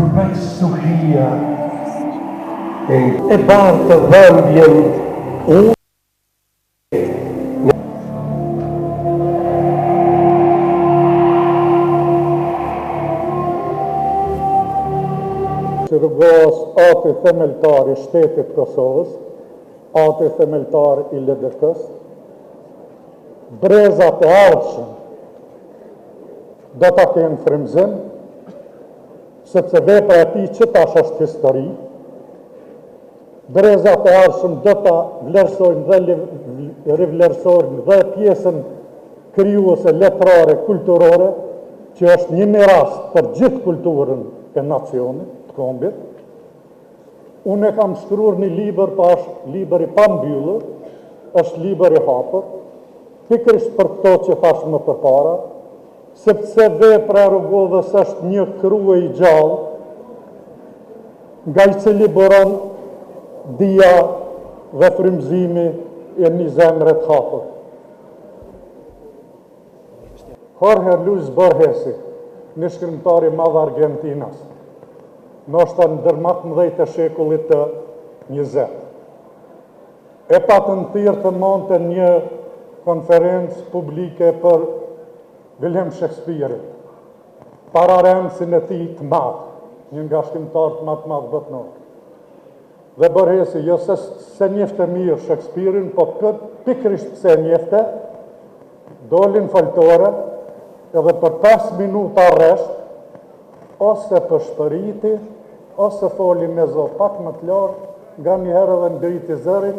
Përveç stuhia e bartë dhembjen unë Rugovës, ati themeltar i shtetit të Kosovës, ati themeltar i LDK-së, brezat e ardhshëm do ta kenë frymëzim, sepse vepra e tij që tash është histori, brezat e ardhshëm do ta vlerësojnë dhe rivlerësojnë dhe pjesën krijuese letrare, kulturore, që është një miras për gjithë kulturën e nacionit, të kombit. Unë e kam shkruar një libër, pa është libër i pambyllur, është libër i hapur, pikërisht për këto që thashë më përpara, sepse vepra e Rugovës është një krue i gjallë, nga i cili buron dija dhe frymëzimi i një zemre të hapur. Jorge Luis Borgesi, një shkrimtar i madh argjentinas, ndoshta ndër ma të mëdhenjtë e shekullit të 20. E patën thirrë të mante një konferencë publike për William Shakespeare, pararendësin e tij të madh, një nga shkrimtarët ma të madh botënorë. Dhe Borgesi, jo se s'e njifte mirë Shakespeare-in, po pikërisht pse e njifte, doli në foltore edhe për 5 minuta rresht, ose pëshpëriti, ose foli me zo pak më të lartë, nganjëherë edhe ngriti zërin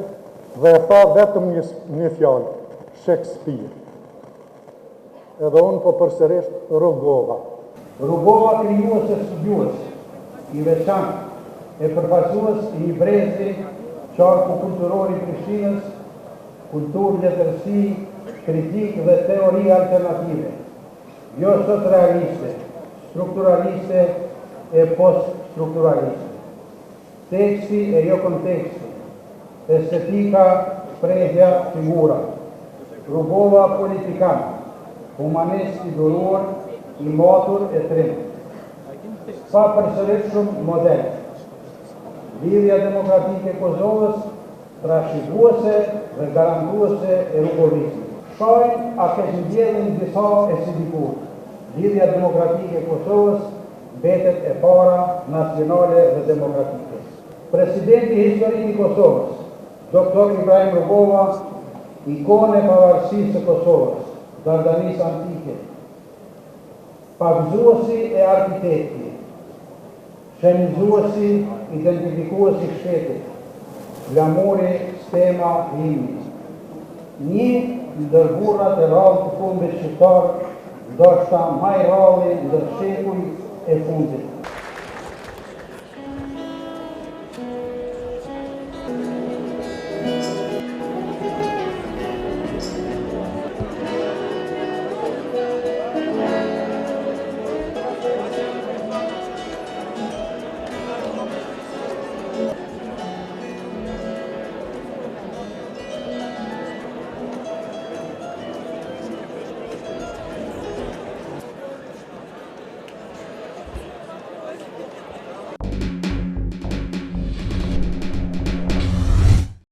dhe e tha vetëm një, një fjalë, Shakespeare. Edhe unë po përsëris Rugova. Rugova krijues e studiues, i veçantë, e përfaqësues i një brezi qarku kulturor i Prishtinës, kulturë, letërsi, kritikë dhe teori alternative, jo socrealiste, strukturaliste e poststrukturaliste. Teksti e jo konteksti, estetika, shprehja, figura. Rugova politikan, humanist i duruar, i matur e trim. Papërsëritshëm model. Lidhja Demokratike e Kosovës, trashëguese dhe garantuese e rugovizmit. Shajnë a keqndjellin disa e si dikur, Lidhja Demokratike e Kosovës mbetet e para nacionale dhe demokratike. Presidenti historik i Kosovës, Doktor Ibrahim Rugova, ikonë e pavarësisë së Kosovës, Dardanisë antike, pagëzuesi e arkitekti, shenjëzuesi, identifikuesi i shtetit, flamuri, stema, himni. Nji ndër burrat e rrallë të kombit shqiptar, ndoshta ma i rralli ndër shekuj e fundit.